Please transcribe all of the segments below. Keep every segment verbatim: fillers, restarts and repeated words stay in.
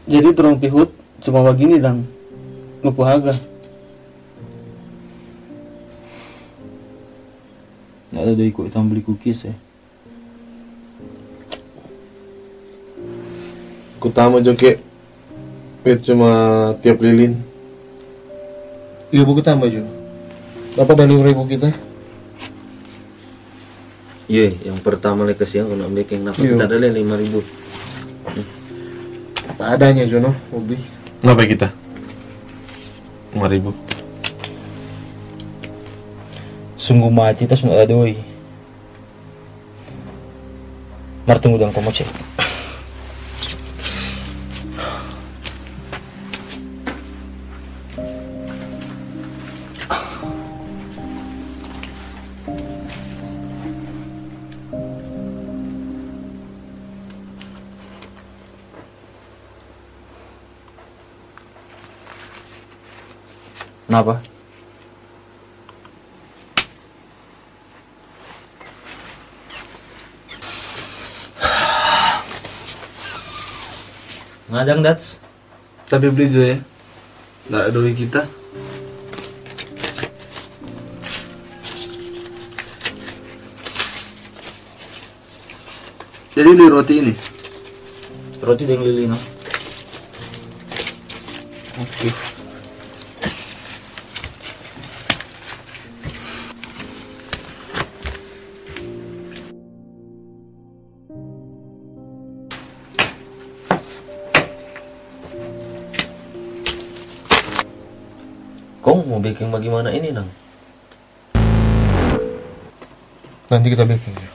Jadi torang pi hut cuma bagini dang, mo ku haga. Nda ada doi ko, kita beli kukis, eh. Ku tama jo ke, itu cuma tiap lilin. Iyo, baku tama jo. Dapa ada lima ribu kita? Iyo, yang pertama lei kasiang kena bekeng, napa kita ada lei lima ribu? Apa adanya jo, no, hobi. Napa kita? Lima ribu. Sungguh mati, tas nda ada doi. Mar tunggu dang, komo cek. Napa? Ngadang, Dats. Tapi beli jo ya. Nggak ada doi kita. Jadi di roti ini? Roti deng lili, no? Oke. Kong mo beking bagimana ini, nang? Nanti kita beking, ya.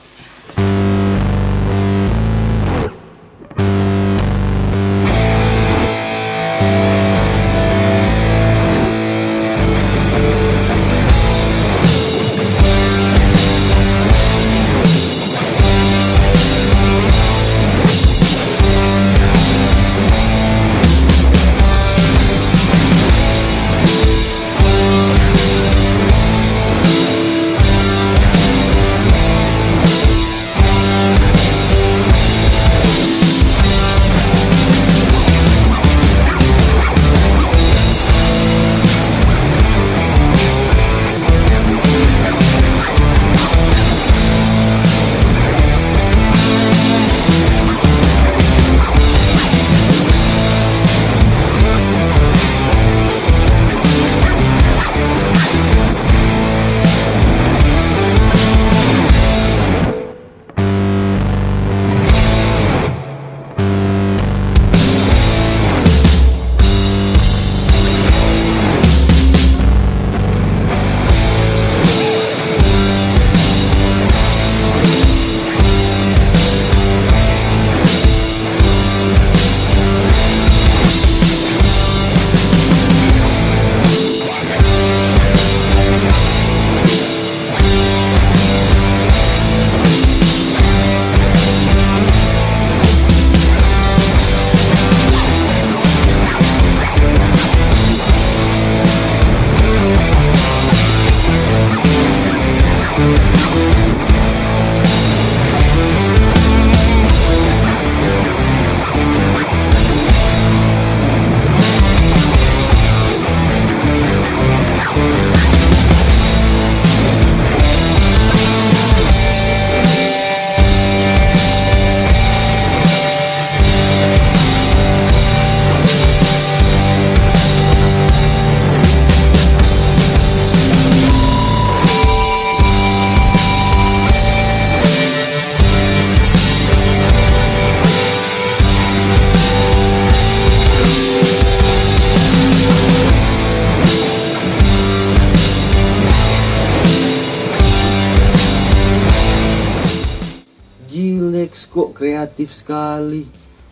Jilex kok, kreatif skali,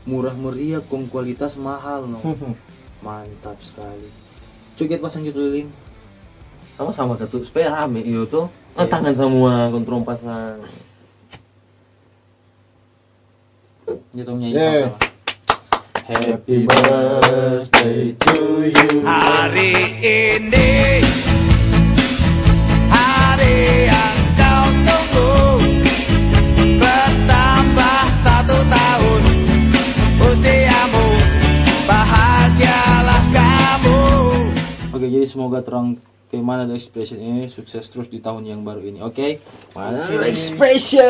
murah meriah kong kualitas mahal, no. Mantap skali. Coket pasang jo tu lilin. Sama-sama katu, supaya rame, iyo to. Tangan samua kong torang pasang. Dia tong nyanyi sama-sama. Happy birthday to you. Hari ini, hari yang kau tunggu, bertambah satu tahun usiamu. Oke, jadi semoga terang ke mana ada expression ini sukses terus di tahun yang baru ini. Oke? Mana ada expression?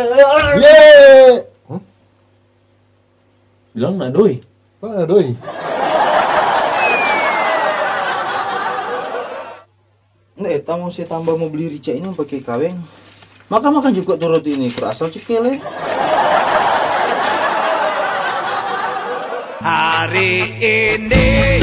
Yeay! Bilang na doi. Mana doi? Nda, eta mau se tamba mo bli rica ini pake kaweng. Makan-makan juga tu roti ini, kurasa cekele. Hari ini